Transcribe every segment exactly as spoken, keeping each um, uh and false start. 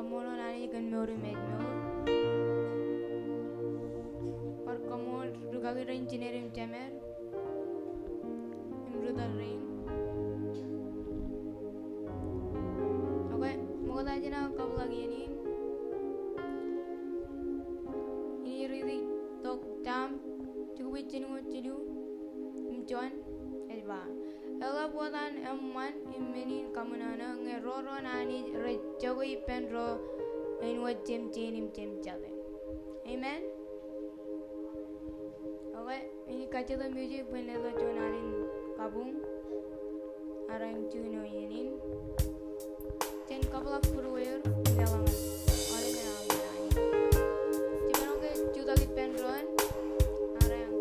Koṃṃool Anij kōn mour im ājmour. Bar koṃṃool rūkaki rein jined im jemed im ri tōl rein. Okay, ṃokta jān aō kabḷọk iien in, in riiti tok Sam jukwi jilñuul jilu im juon, ej ba, eḷap wōt an eṃṃan im men in kaṃōṇōṇō ñe ro ro an Anij rej jokwe ippān ro āinwōt jemjein im jemjate. Amen. Okay, in kajjitōk music bwe en letok juon alen kabuñ aō im juon eo iien in. Jen kabḷọk būrueir im leḷọk ñan aolepen aolep ro. Jemaroñ ke jutak ippān doon aō im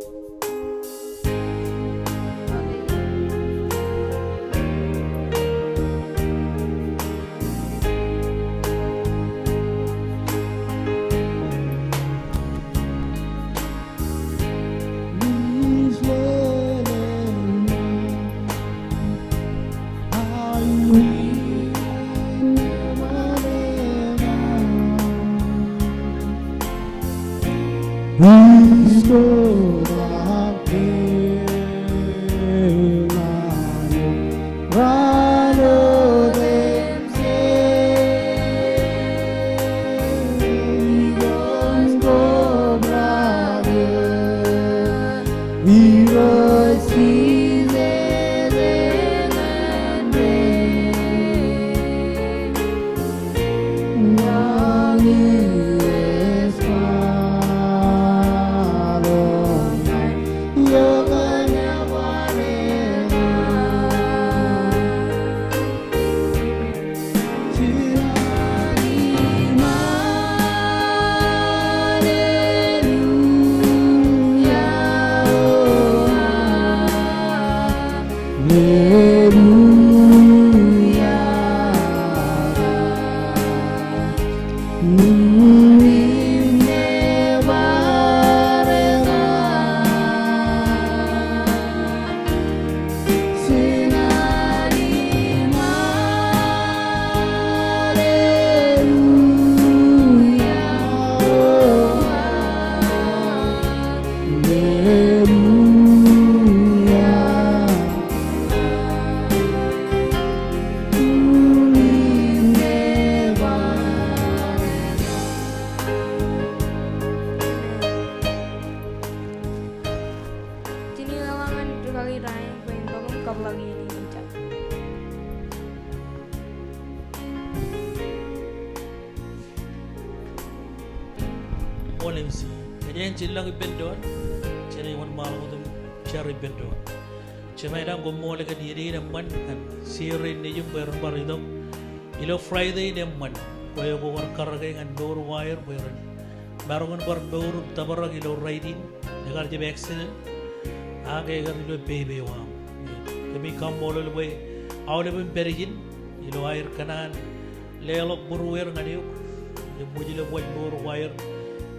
Jen leḷọk ñan rūkaki Ryan bwe en bōk im kabḷọk iien in. Koṃṃool M C. Kōjeañ jilḷọk ippān doon, jenaaj wōnṃaanḷọk wōt im jar ippān doon. Jema ilañ, koṃṃool kōn iien in eṃṃan ñan share in nejūṃ bwe ren bar itok ilo Friday in eṃṃan. Kwe eo kwō kar karōke ñan mour ko aer bwe ren maroñ in bar mour im tōprak ilo rainin. Ekar jab accident, ak ekar ilo pepe eo aṃ. Kōmij kaṃṃoolol bwe aolepen pād ijin ilo aer kōṇaan leḷọk būrueir ñan eok im wōj ilo baj mour ko aer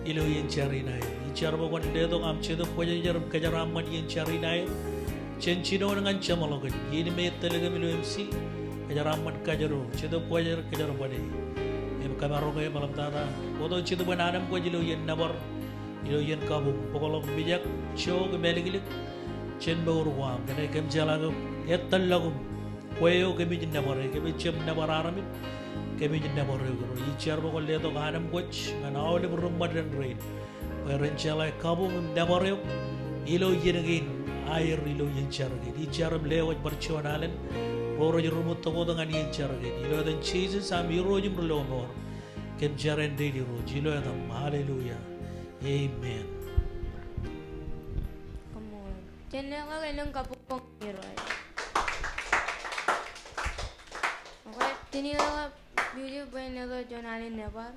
ilo iien jar in aer. Ij jar bwe kwōn letok aṃ Jetōb Kwōjarjar im kōjeraaṃṃan iien jar in aer. Jen jinoin ñan jeṃḷọkin iien im etōl kōm ilo M C. Kōjeraaṃṃan kajjioñ, Jetōb Kwōjarjar, kōjerbale im kōmaroñ im ḷōmtata. Wōt eo Jetōb in anemkwōj ilo iien nōbar, ilo iien kabuñ, bōkḷọk, mijak, jook im āliklik jān mour ko aṃ. Kōnke kōm jeḷā ke ettōr ḷọk im kwe eo kōmij nōbar e, kōmij jab nōbar armej, kōmij nōbar eok Irooj. Ij jar bwe kwōn letok anemkwōj ñan aolep ri ṃōttan rein bwe ren jeḷā kabuñ im nōbar eok ilo iien kein aer ilo iien jar kein. Ij jar im lewōj bar juon alen ro rej ri ṃōttan wōt ñan iien jar kein. Ilo etan Jisōs aṃ Irooj im Rilọmọọr, kōm jar āindein Irooj. Ilo etaṃ. Hallelujah. Amen. Koṃṃool. Jen leḷọk elōñ kabuñ ñan Irooj. Okay, jen leḷọk music bwe en letok juon alen nōbar.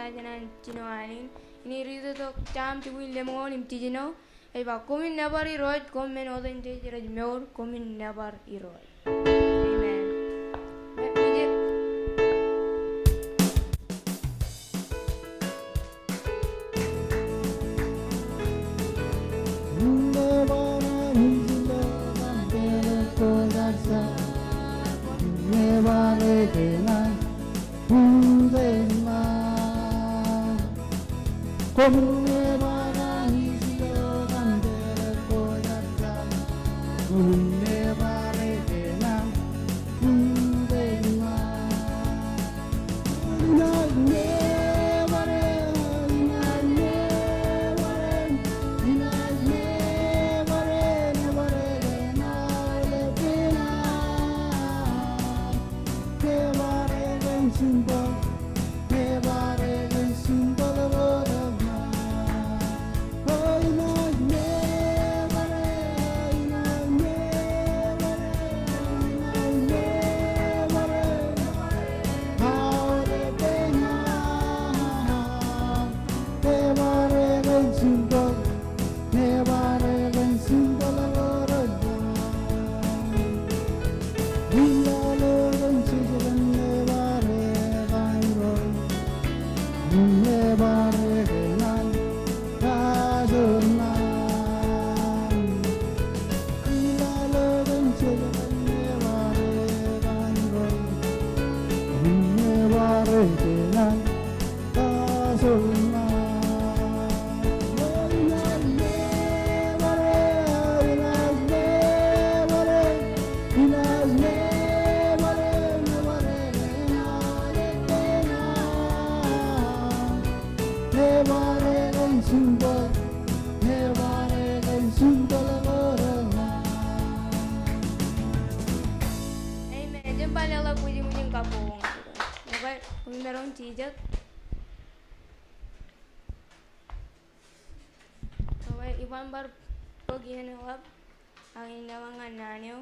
Ej ñan jino alen in, ri tok Sam jibwin lemñoul im jiljino. Ej ba, koṃwin nōbar Irooj, koṃ men otemjej rej mour, koṃwin nōbar Irooj. Amen. Music. Amen. Jen bar leḷọk bwijin in kabbokbok. Ekwe, koṃ maroñ jijet. Ekwe, iban bar bōk iien eḷap, ak in leḷọk ñan naan eo.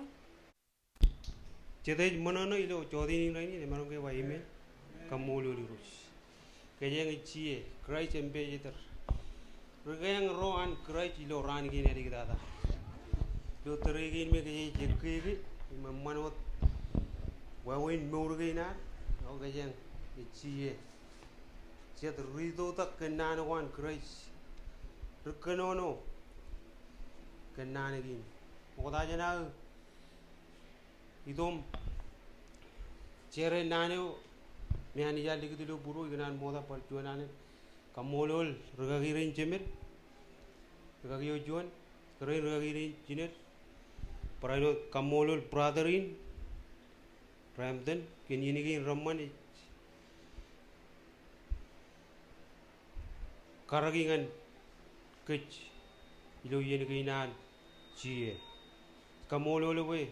Jet ej ṃōṇōṇō ilo jota in rainin, emaroñ ke ba amen. Kaṃṃoolol Irooj. Kōjeañ ej C A, Christ Ambassador. Ri keañ ro an Christ ilo raan kein āliktata. Ilo tōre kein me kōj ej ekkeke, im eṃṃan wōt wāween mour kein ad, ak kōjeañ ej C A. Jet ri totak kōn naan ko an Christ. Ri kōnono kōn naan kein. Ṃokta jān aō itok im share naan eo me Anij ear likūt ilo būruō, ikōṇaan ṃokta bar juon alen kaṃṃoolol rikaki rein jemed, rikaki eo juon, kōrā in rikaki rein jined, barāinwōt kaṃṃoolol brother in, Ramden, kōn iien kein reṃṃan ej karōki ñan kōj ilo iien kein an C A. Kaṃṃoolol bwe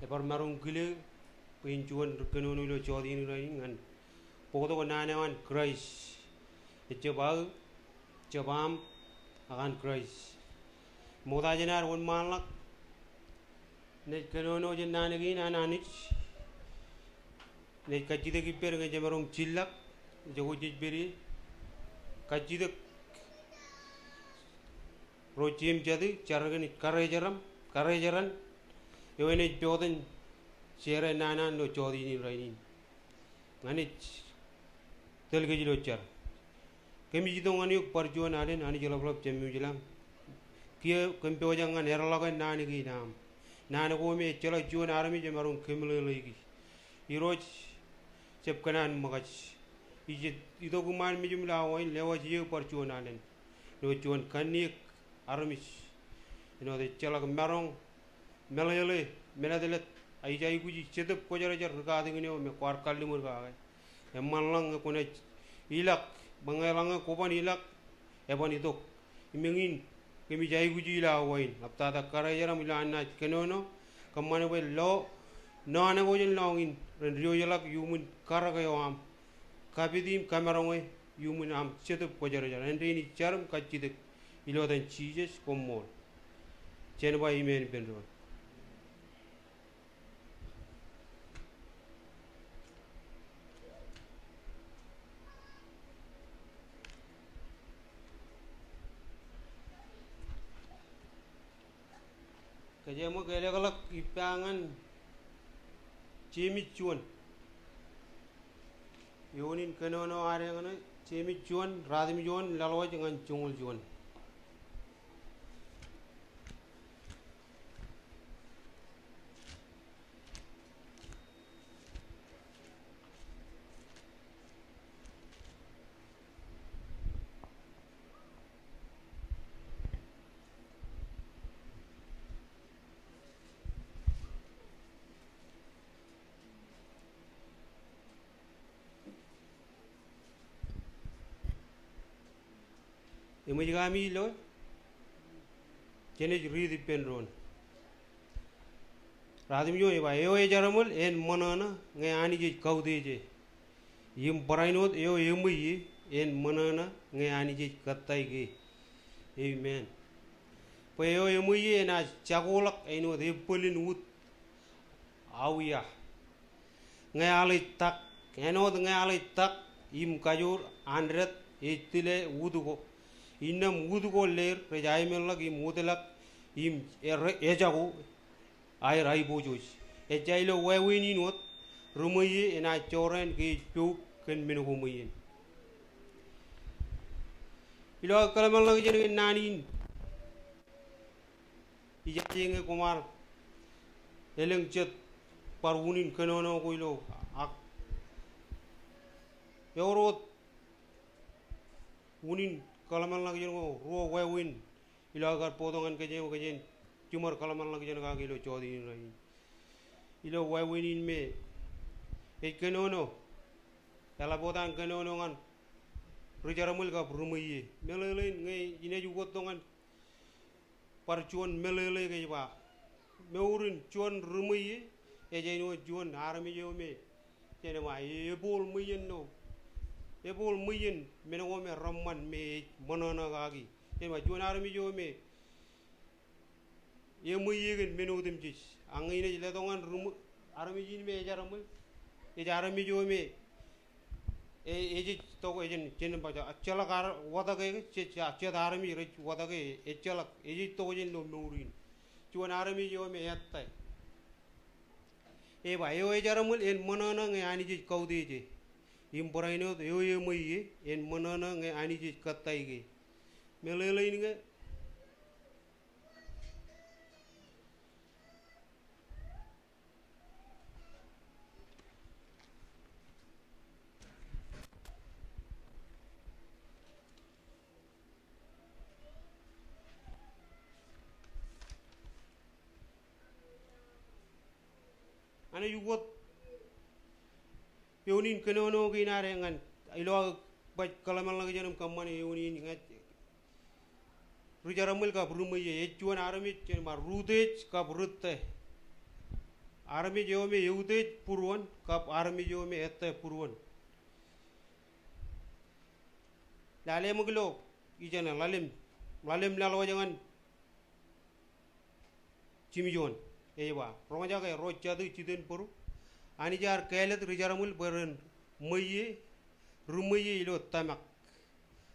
ebar maroñ kile bwe in juon ri kōnono ilo jota in rainin ñan bōktok naan eo an Christ. Ejjab aō, jab aṃ, ak an Christ. Ṃokta jān ad wōnṃaanḷọk, naaj kōnono jān naan kein an Anij. Naaj kajjitōk ippād ñe jemaroñ jillọk, ejako jej pād ie. Kajjitōk ro jeiū im jatū, jar kōn karijeran, karijeran, eo enaaj pojak in share naan an ilo jota in rainin. Ña ij tōl kōj ilo jar. Kōmij itok ñan eok bar juon alen, Anij ḷapḷap Jemem ilañ. Kiiō kōm pojak ñan erḷọke naan kein aṃ. Naan ko me ejjeḷọk juon armej emaroñ kōmeḷeḷeiki. Irooj, jab kōṇaan ṃōkaj. Ij itok iṃaan mejūṃ ilo awa in, lewōj eō bar juon alen. Ilo juon kanniōk armej āinwōt ejjeḷọk maroñ meḷeḷe, meletlet, a ij aikuji Jetōb Kwōjarjar ri katakin eo me kwaar kalliṃur kake. Eṃṃanḷọk ñe kwōnaaj ilọk, bwe ñe eḷaññe kwōban ilọk, eban itok. Im eñin, kōmij aikuji ilo awa in, ḷaptata karijeram ilo an naaj kōnono, kōṃṃan bwe lo, naan ko jān lọñiin, ren diwōjḷọk iuṃwin karōk eo aṃ. Kapiti im kamaroñe iuṃwin aṃ Jetōb Kwōjarjar. Āindein ij jar im kajjitōk ilo etan Jisōs, koṃṃool. Jen ba amen ippān doon. Ej ṃōk elōkḷọk ippa ñan Jemes juon. Eoon in kōnono ad eñṇe, Jemes juon, ratimjuon, laḷwaj ñan joñoul juon. Eṃōj kami ilo? Jenaaj riit ippān doon. Ratimjuon ej ba, eo ejaramōl en ṃōṇōṇō ñe Anij ej kautiej e. Im barāinwōt eo eṃweiie en ṃōṇōṇō ñe Anij ej kōttāik e. Amen. Bwe eo eṃweiie enaaj jakoḷọk āinwōt ebbōlin wūd auia. Ñe aḷ ej tak, āinwōt ñe aḷ ej tak im kajoor an death ej tile wūd ko. Innām wūd ko leir rej aimeḷḷọk im wōtlọk im e-, ejako aer aiboojoj. Ejja ilo wāween in wōt, ri ṃweiie enaaj jorrāān ke ej poub kōn men ko ṃweien. Ilo aō kōḷmānḷọkjeṇ kōn naan in, ijaje ñe koṃ ar elōñ jet bar unin kōnono ko ilo, ak ewōr wōt unin kōḷmānḷọkjeṇ ko ruo wāween ilo aō kar bōktok ñan kōj eo kōj en jiṃor kōḷmānḷọkjeṇ kake ilo jota in rainin. Ilo wāween in me ej kōnono, eḷap wōt an kōnono ñan ri jeraṃōl kab ri ṃweiie. Meḷeḷein ñe inaaj ukōttok ñan bar juon meḷeḷe ke ej ba, mour in juon ri ṃweiie ej āinwōt juon armej eo me, jen ba, e-, ebooḷ ṃweien ṇo. Ebooḷ ṃweien men ko me reṃṃan me ej ṃōṇōṇō kaki. Jen ba, juon armej eo me eṃweiie kōn men otemjej. Ak ñe inaaj letok ñan ri ṃwe-, armej in me ejeraṃōl, ej armej eo me e-, ejej tokjān, jen ba, ejjeḷọk ar-, wōtake ke, je-, je-, jet armej rej wōtake, ejjeḷọk, ejej tokjān ilo mour in. Juon armej eo me ettā. Ej ba, eo ejeraṃōl en ṃōṇōṇō ñe Anij ej kautiej e. Im barāinwōt eo eṃweiie en ṃōṇōṇō ñe Anij ej kōttāik e. Meḷeḷein ñe Āinwōt eoon in kōnono kein ad ñan ilo aō baj kōḷmānḷọkjeṇ im kōṃṃane eoon in ñe ri jeraṃōl kab ri ṃweiie, ej juon armej, jen ba, ri utiej kab ri ettā. Armej eo me eutiej būruon kab armej eo me ettā būruon. Lale ṃōk ilo ijeṇe ḷalem, ḷalem laḷwaj ñan jimjuon. Ej ba, roñjake ro jatū jitōnbōro. Anij ear kāālōt ri jeraṃōl bwe ren ṃweiie, ri ṃweiie ilo tōmak.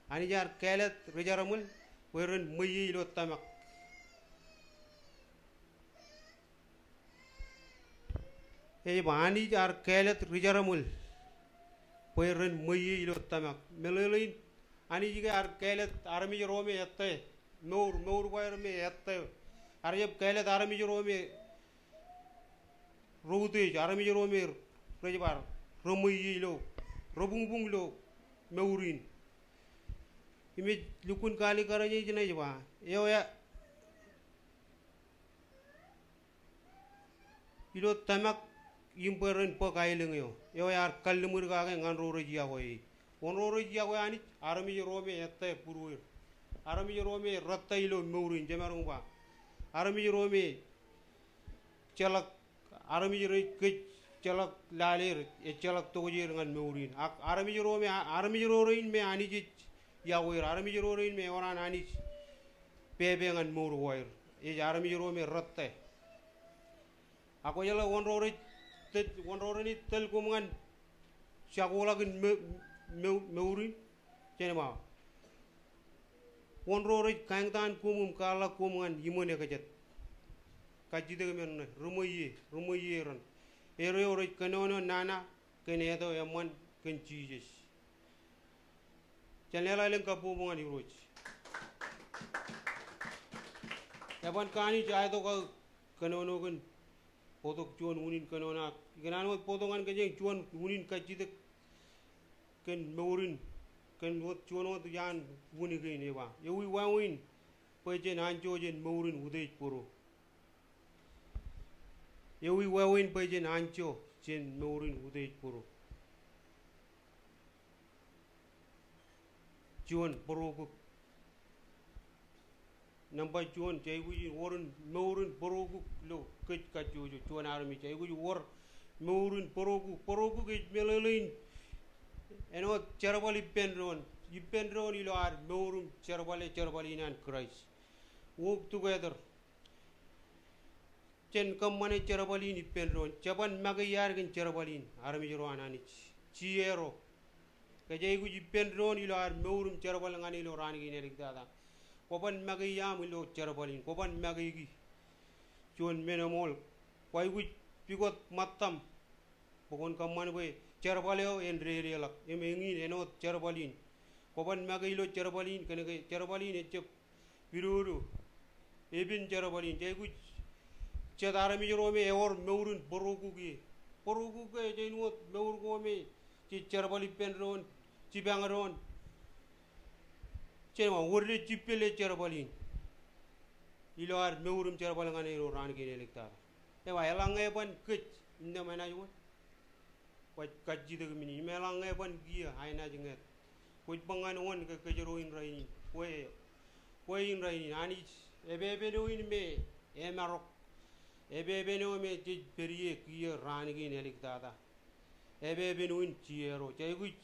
Anij ear kāālōt ri jeraṃōl bwe ren ṃweiie ilo tōmak. Ej ba, Anij ear kāālōt ri jeraṃōl bwe ren ṃweiie ilo tōmak. Meḷeḷein, Anij ke ear kāālōt armej ro me ettā, mour, mour ko aer me ettā. Ear jab kāālōt armej ro me ro utiej, armej ro me rej bar, reṃweiie ilo, rebuñbuñ ilo mour in. Im ej lukkuun kaalikkar ej, ej ba, eo ea ilo tōmak im bwe ren bōk aelōñ eo. Eo ear kalliṃur kake ñan ro rej iọkwe e. Wōn ro rej iọkwe Anij? Armej ro me ettā būrueir. Armej ro me rettā ilo mour in, jemaroñ ba. Armej ro me ejjeḷọk, armej rej kōj ejjeḷọk lale er, ejjeḷọk tokjāer ñan mour in. Ak armej ro me, armej ro rein me Anij ej iọkwe er. Armej ro rein me ewōr an Anij pepe ñan mour ko aer. Ej armej ro me rettā. Ak kwōjeḷā wōn ro rej tōl, wōn ro renaaj tōl koṃ ñan jakoḷọk in mo-, mo-, mour in? Jen ba, wōn ro rej kaeñtaan koṃ im kaḷḷọk koṃ ñan iṃōn ekajet? kajjitōk men ṇe, ri ṃweiie, ri ṃweiie ren. Erreo rej kōnono nana kōn eto eṃṃan kōn Jisōs. Jen leḷọk elōñ kabbokbok ñan Irooj. Eban kanooj aetok aō kōnono kōn bōktok juon unin kōnono ak ikōṇaan wōt bōktok ñan kōjeañ juon unin kajjitōk kōn mour in, kōn wōt juon wōt iaan unin kein ej ba. Ewi wāween bwe jen anjọ jān mour in utiej bōro. Ewi wāween bwe jen anjọ jān mour in utiej bōro. Juon, bōrokuk. Nōṃba juon, jej aikuj in wōr in mour in bōrokuk ilo kōj kajjojo, juon armej. Jej aikuj wōr mour in bōrokuk. Bōrokuk ej meḷeḷein āinwōt jerbal ippān doon. Ippān doon ilo ad mour im jerbale, jerbal in an Kraist. Work together. Jen kōṃṃane jerbal in ippān doon. Jeban make iaad kōn jerbal in, armej ro an Anij. Jierro. Kōj aikuj ippān doon ilo ad mour im jerbal ñan e ilo raan kein āliktata. Kwōban make iaam ilo jerbal in. Kwōban make iki. Juon men eṃool. Kwaikuj pukot ṃōttaṃ bwe kwōn kōṃṃan bwe jerbal eo en dedeḷọk. Im eñin āinwōt jerbal in. Kwōban make ilo jerbal in, kōnke jerbal in ejjab pidodo. Epen jerbal in. Jej aikuj jet armej ro me ewōr mour in bōrokuk ie. Bōrokuk ke ej āinwōt mour ko me jej jerbal ippān doon, jipañ doon. Jen ba wōr ilo jippel eo jerbal in ilo ad mour im jerbal ñan e ilo raan kein āliktata. Ej ba eḷaññe eban kōj innām enaaj wōt. Kwōj kajjitōk men in, im eḷaññe eban kiiō, aenaaj ñāāt. Kwōj ba ñan wōn ke kōjro in rainin? Kwe, kwe in rainin? Anij, epepen eo in me emarok. Epepen eo me jej pād ie kiiō raan kein āliktata. Epepen eo in jierro. Jej aikuj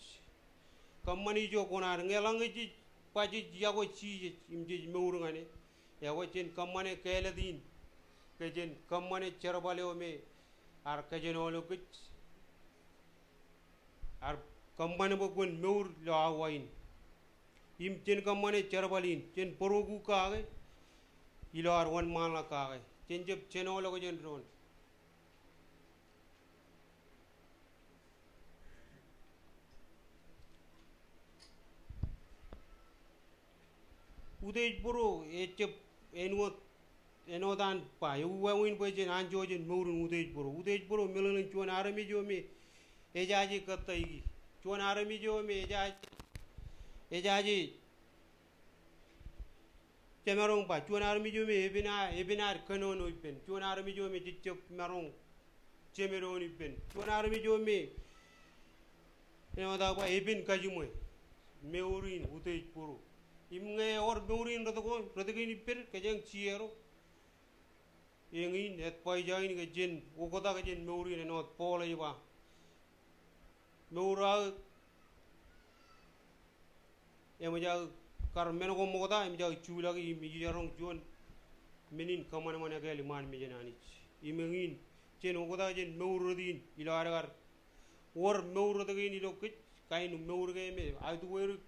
kōṃṃan ijo kuṇaad ñe eḷaññe jej ba jej yokwe Jisōs im jej mour ñan e. Ekwe jen kōṃṃane kāālōt in, ke jen kōṃṃane jerbal eo me ear kōjenolọk kōj, ear kōṃṃan bwe kwōn mour ilo awa in. Im jen kōṃṃane jerbal in, jen bōrokuk kake ilo ad wōnṃaanḷọk kake. Jen jab jenolọk jān doon. Utiej bōro ejjab āinwōt, āinwōt an ba, ewi wāween bwe jen anjọ jān mour in utiej bōro. Utiej bōro meḷeḷein juon armej eo me ejaje kōttāiki. Juon armej eo me ejaje, ejaje jemaroñ ba, juon armej eo me epen a, epen ad kōnono ippān. Juon armej eo me jejjab maroñ jemedoon ippān. Juon armej eo me āinwōt aō ba epen kajiṃwe. Mour in utiej bōro. Im ñe ewōr mour in rot ko, rot kein ippād, kōjeañ jierro. Eñin, etbaija in ke jen oktak jān mour in āinwōt Paul ej ba. Mour aō eṃōj aō kar men ko ṃokta, eṃōj aō juḷọki im ijaroñ juon men in kōṃanṃan ekāāl iṃaan mejān Anij. Im eñin, jen oktak jān mour rot in ilo ad kar wōr mour rot kein ilo kōj, kain mour ke me aitukwōrik,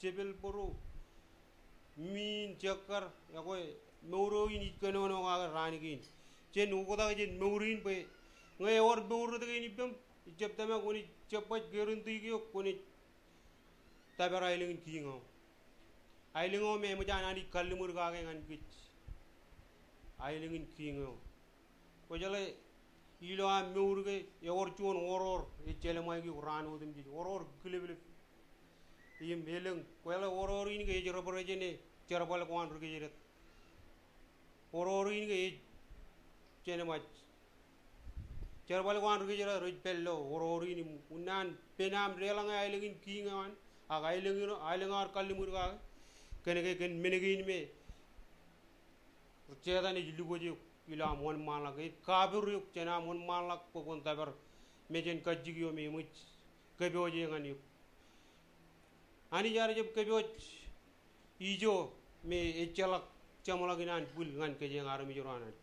jepel bōro, min, jekkar, ekwe mour eo in ij kōnono kake raan kein. Jen oktak jān mour in bwe ñe ewōr mour rot kein ippām, ijjab tōmak kwōnaaj jebbaj guarantee eok kwōnaaj tōpar aelōñ in Kiiñ eo. Aelōñ eo me eṃōj an Anij kalliṃur kake ñan kōj. Aelōñ in Kiiñ eo. Kwōjeḷā ilo aṃ mour ke ewōr juon oror ej jelṃaik eok raan otemjej, oror kileplep im elōñ. Kwōjeḷā oror in ke ej represent e jerbal ko an ri kōjdat. Oror in ke ej, jen ba, jerbal ko an ri kōjdat rej pād ilo oror in im unin an pen aṃ deḷọñ e aelōñ in Kiiñ eo an, ak aelōñ in, aelōñ eo ear kalliṃur kake, kōn ke kōn men kein me Setan ej lukkuun eok ilo aṃ wōnṃaanḷọk, ej kapūr eok jān aṃ wōnṃaanḷọk bwe kwōn tōpar mejān kajjik eo me eṃōj kōpooj e ñan eok. Anij ear jab kōpooj ijo me ejjeḷọk jeṃḷọkin an bwil ñan kōjeañ armej ro an Anij.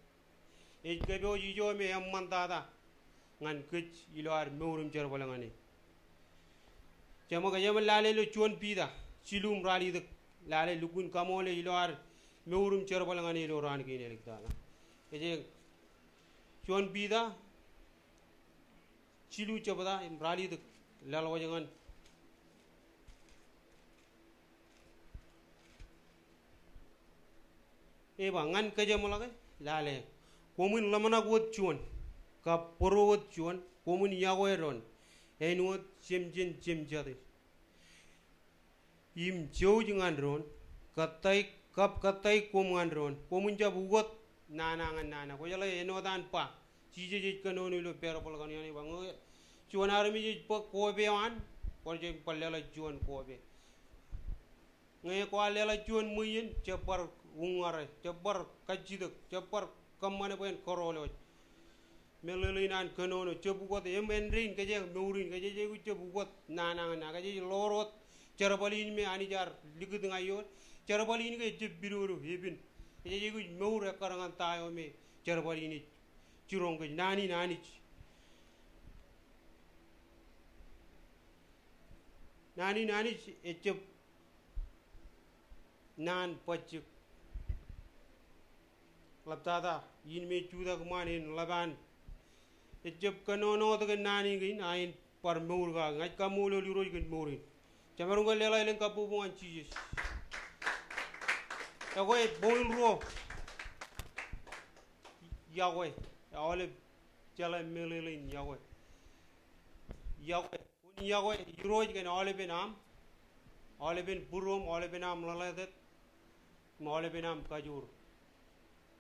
Ej kōpooj ijo me eṃṃantata ñan kōj ilo ad mour im jerbal ñan e. Jeṃa ke jeṃa lale ilo juon Piter, jilu im ralitōk, lale lukkuun kaṃoole ilo ad mour im jerbal ñan e ilo raan kein āliktata. Ej Juon Piter jilu jebta im ralitōk, leḷọk wōj ñan. Ej ba ñan kōjeṃḷọke lale, koṃwin ḷōmṇak wōt juon, kab bōro wōt juon, koṃwin yokwe doon āinwōt jemjen jemjatin im jouj ñan doon, kōttāik kab kōttāik koṃ ñan doon, koṃwin jab ukot nana ñan nana. Kwōjeḷā āinwōt an ba, Jisōs ej kōnono ilo parable kaṇ eo an, ej ba ñe juon armej ej bōk kope eo an, kwōj bar leḷọk juon kope. Ñe kwaar leḷọk juon ṃweiien, jab bar uññare, jab bar kajjitōk, jab bar kōṃṃane bwe en kōrọọl wōj. Meḷeḷein an kōnono, jab ukot, im āindein kōjeañ mour in, kōjeañ aikuj jab ukot nana ñan nana, kōjeañ ḷoor wōt jerbal in me Anij ear likūt ña ioon. Jerbal in ke ejjab pidodo, epen. Kōjeañ aikuj mour ekkar ñan ta eo me jerbal in ej jiroñ kōj, naan in Anij. Naan in Anij ejjab naan bajjek. Ḷaptata in me jutak ṃaan en ḷap an. Ejjab kōnono wōt kōn naan in kein, a en bar mour kake. Ña ij kaṃṃoolol Irooj kōn mour in. Jemaroñ ke leḷọk elōñ kabbokbok ñan Jisōs. Ekwe, bok in ruo. Yokwe. Aolep jeḷā meḷeḷein yokwe. Yokwe. Kwōn yokwe Irooj kōn aolepen aṃ, aolepen būruoṃ, aolepen aṃ ḷōḷātāt, im aolepen aṃ kajoor.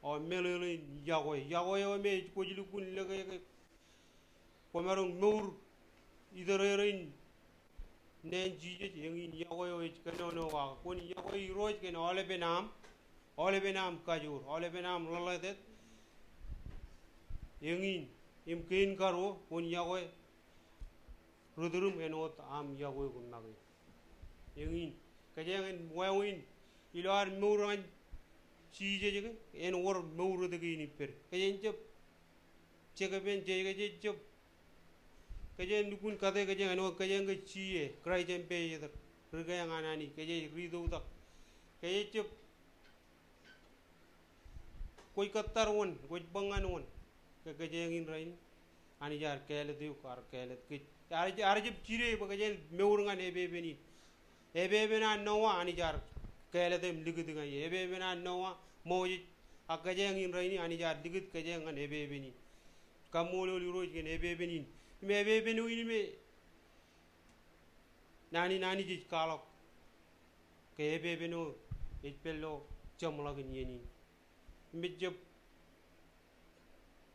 O meḷeḷein yokwe. Yokwe eo me ej kwōj lukkuun lōke ke kwōmaroñ mour itōrerein neen Jisōs, eñin yokwe eo ej kōnono kake. Kwōn yokwe Irooj kōn aolepen aṃ, aolepen aṃ kajoor, aolepen aṃ ḷōḷātāt, eñin, im kein karuo, kwōn yokwe ri-tūriṃ āinwōt aṃ yokwe eok make. Eñin, kōjeañ en wāween ilo ad mour ñan Jisōs ke, en wōr mour etke in ippād. Kōjeañ jab jekpen, jej, kōjeañ jab, kōjeañ lukkuun kate kōjeañ āinwōt kōjeañ ke jiiñ, Kraist ambassador, ri-kea ñan Anij, kōjeañ ri-toktak. Kōjeañ jab Kwōj kōttar wōn, kwōj bōk ñan wōn. Ke kōjeañ in rainin, Anij ear kāālōt eok, ear kāālōt kōj. Ear, ear jab jide bwe kōjeañ mour ñan epepen in. Epepen an Noa, Anij ear kāālōt im likūt ñan e. Epepen an Noa, Moses, ak kōjeañ in rainin, Anij ear likūt kōjeañ ñan epepen in. Kaṃṃoolol Irooj kōn epepen in. Im epepen eo in me naan in Anij ej kwaḷọk ke epepen eo ej pād ilo jeṃḷọkin iien in. Im ejjab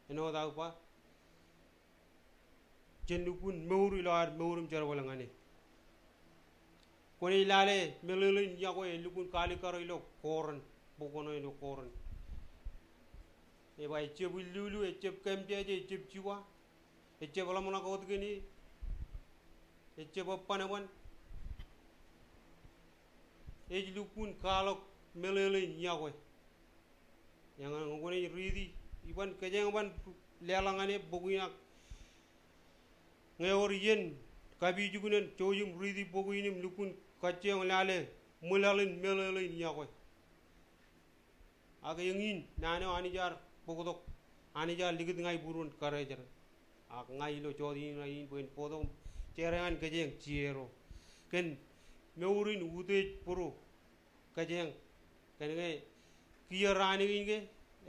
āinwōt aō ba, jen lukkuun mour ilo ad mour im jerbal ñan e. Kwōnaaj lale meḷeḷein yokwe ej lukkuun kalikkar ilo Korint, bok eo ṇe ilo Korint. Ej ba ejjab illulu, ejjab kōmjeje, ejjab jiwa, ejjab ḷōmṇak wōt kōn e, ejjab ebbanban. Ej lukkuun kwaḷọk meḷeḷein yokwe. Eñin ñe kwōnaaj riiti, iban kōjeañ ban leḷọk ñan e bok in ak ñe ewōr iien kapijuknen, jouj im riiti bok in im lukkuun kajjioñ lale ṃwilaḷ in meḷeḷein yokwe. Ak eñin naan eo Anij ear bōktok, Anij ear likūt ña ibūruon karijeran. Ak ña ilo jota in rainin bwe in bōktok im share ñan kōjeañ jiero. Kōn mour in utiej būruo kōjeañ. Kōnke kiiō raan kein ke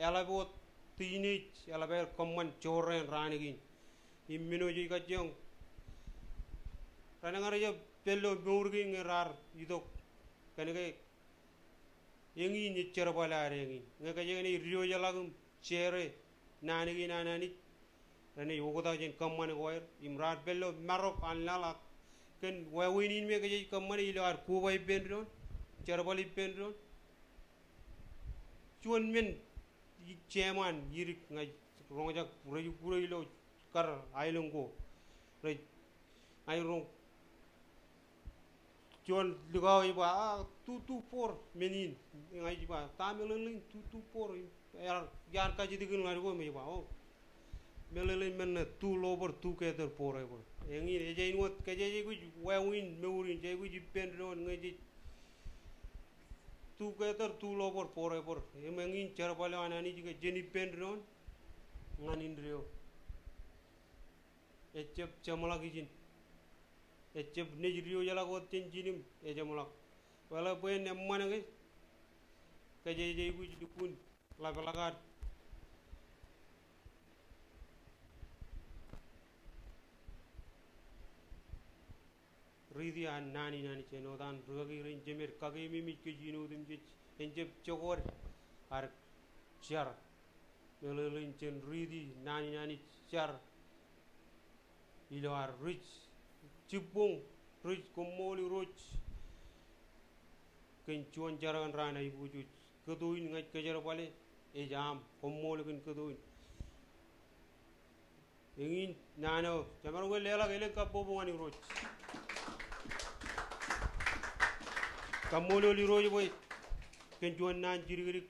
eḷap wōt teenage, eḷap aer kōṃṃan jorrāān raan kein. Im men eo jej kajjioñ, raar ñan rej pād ilo mour kein ñe raar itok. Kōnke eñin ej jerbal ad eñin. Ñe kōjeañ ej diwōjḷọk im share naan kein an Anij, renaaj oktak jān kōṃṃan ko aer, im raar pād ilo marok an laḷ ak kōn wāween in me kōjeañ kōṃṃane ilo ad koba ippān doon, jerbal ippān doon. Juon men, ij jemān idik ña ij roñjake rej ukkure ilo kar aelōñ ko. Rej, ña ij roñ juon likao ej ba, a, two two four men in. Ña ij ba, ta meḷeḷein two two four? Ear, ear kajjitōk in ḷadik ko im ej ba, o, meḷeḷein men ṇe two lover, two gather forever. Eñin ej āinwōt kōjeañ aikuj wāween mour in, jej aikuj ippān doon ñe jej two gather, two lover forever. Im eñin jerbal eo an Anij ke jen ippān doon. ñan indeeo. Ejab jeṃḷọk ijin. Ejab nejid eo jeḷak wōt jān jin im ejeṃḷọk. Bōlen bwe en eṃṃan ke, kōjeje ikuj lukkuun ḷapḷọk ad. Riiti an naan in Anij āinwōt an rūkaki rein jemed kakeememej kōj in otemjej, en jab jokwe ad jar. Meḷeḷein jen riiti naan in Anij jar ilo ad ri-jibboñ, ri-koṃṃool Irooj kōn juon jar kaṇ raan aiboojoj. Kōto in ña ij kōjerbale, ej aṃ, koṃṃool kōn kōto in. Eñin naan eo jemaroñ ke leḷọk elōñ kabbokbok ñan Irooj. Kaṃṃoolol Irooj bwe kōn juon naan jidikdik.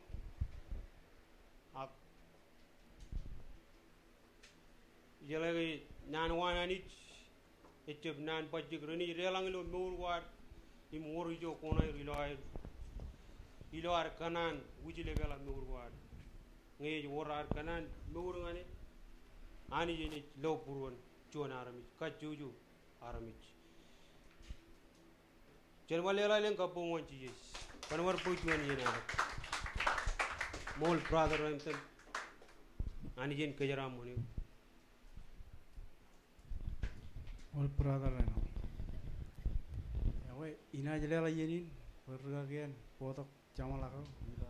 Ak ijeḷā ke naan ko an Anij ejab naan bajjek, renaaj deḷọñ ilo mour ko ad im wōr ijo koṇaer ilo aer, ilo ad kōṇaan wūjlepḷọk mour ko ad. Ñe ej wōr ad kōṇaan mour ñan e, Anij enaaj lo būruon juon armej, kajjojo armej. Jen bar leḷọk elōñ kabbokbok ñan Jisōs. Kwōn bar bōk juon iien aḷ. Ṃool brother Renton. Anij en kōjeraaṃṃan eok. Ṃool brother Reno. Ewe, inaaj leḷọk iien in bwe rūkaki eṇ bōktok jeṃḷọk eo ilo